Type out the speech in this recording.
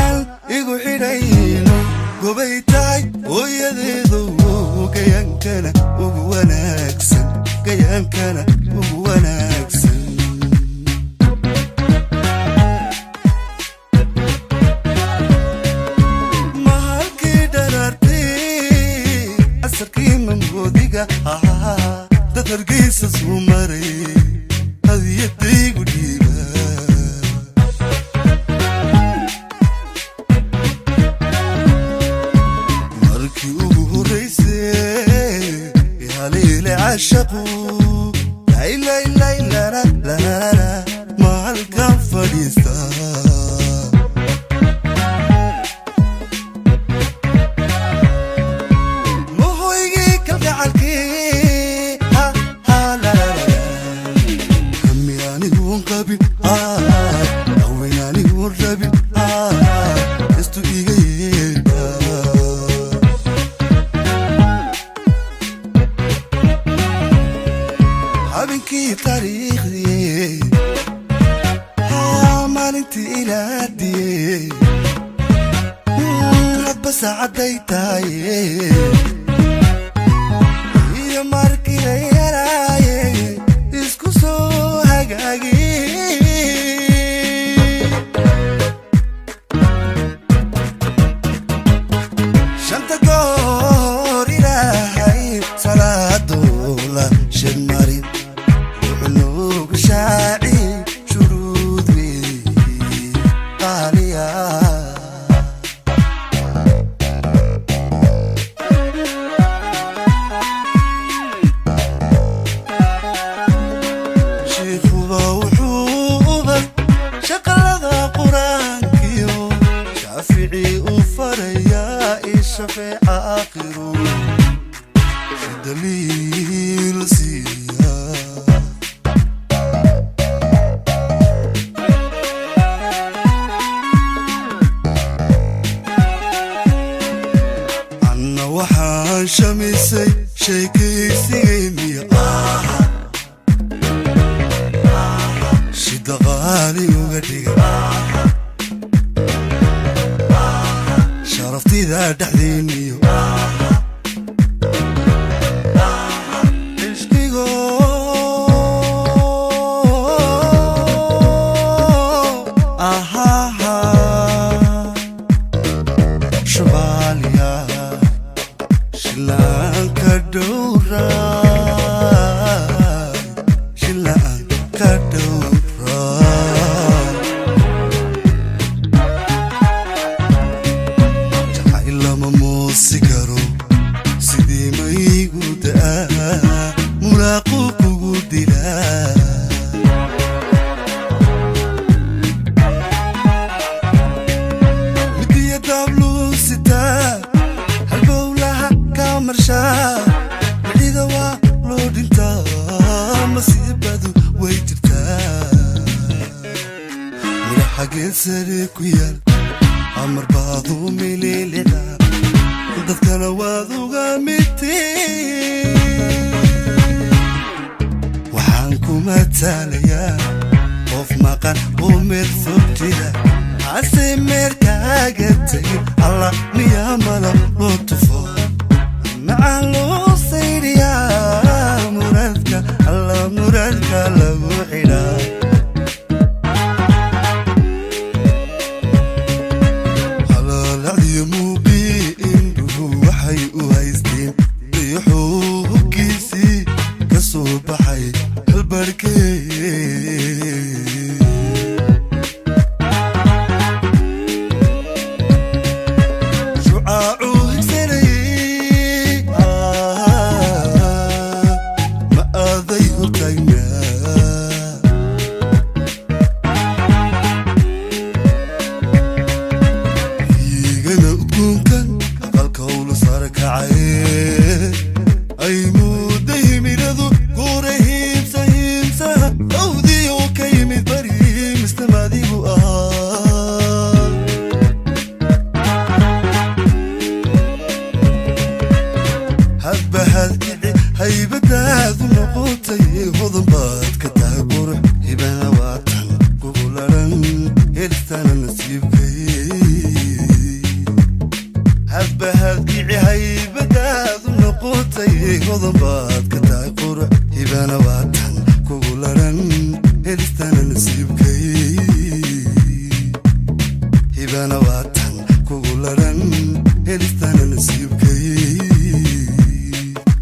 Aan igu xidhayno gobay tahay hooyadeedu, gayaankana ugu wanaagsan, gayaankana ugu wanaagsan. Mahalkii dharaartay casarkii mamgoodiga ahaa, dad Hargeysa suu maray hadiyadaygu dhiiba. Markii ugu horraysay haliile cashaqu laylaylaylanalala mahalkan fadhiista. Mahoygii kalgacalkii hami aniguun qabin, haween aniguun rabin, istu iga yeedha. Habeenkii taariikhdii, maalintii ilaadiyey, hadba saacadday tahay iyo markii la yaraaye isku soo hagaagi. Shanta goor Ilaahay salaadoola shid marin, wuxuu noogu shaaci shuruud weey qaaliya. Shiikhuba wuxuu ubad shaqalada Qur-aankiyo Shaafici u farayaa i shafeeca aakhiru si daliil siiya. Anna waxaan shamisay sheekaysigayniyo shida qaali uga dhiga sharaftida dhexdeeniyo ishqigo ahaha shubaaliya shilaanka dhowra, shilaanka dhowra. Jacayl lama moosi karo, sidii maygu da'aa muraaqu kugu dilaa. Midiya daabluu sitaa, halbowlaha ka marshaa, micida waa loo dhintaa, masiibadu way jirtaa. Mira xagee sare ku yaal amar baadu mililica, dadkana waad uga midtii. Waxaan ku mataalayaa qof maqan oo meel fog jira, hase meerkaaga tegin. Alla miyaa malab loo tufo macaan loo sayriyaa, muraadka alla muraadka lagu xidhaa. Halaalacdiyo muuqii indhuhu waxay u haysteen dayaxuu hubkiisii ka soo baxay halbarhkee. Shucaacuu higsanayey, ma aaday hortaagnaa. Hodan baa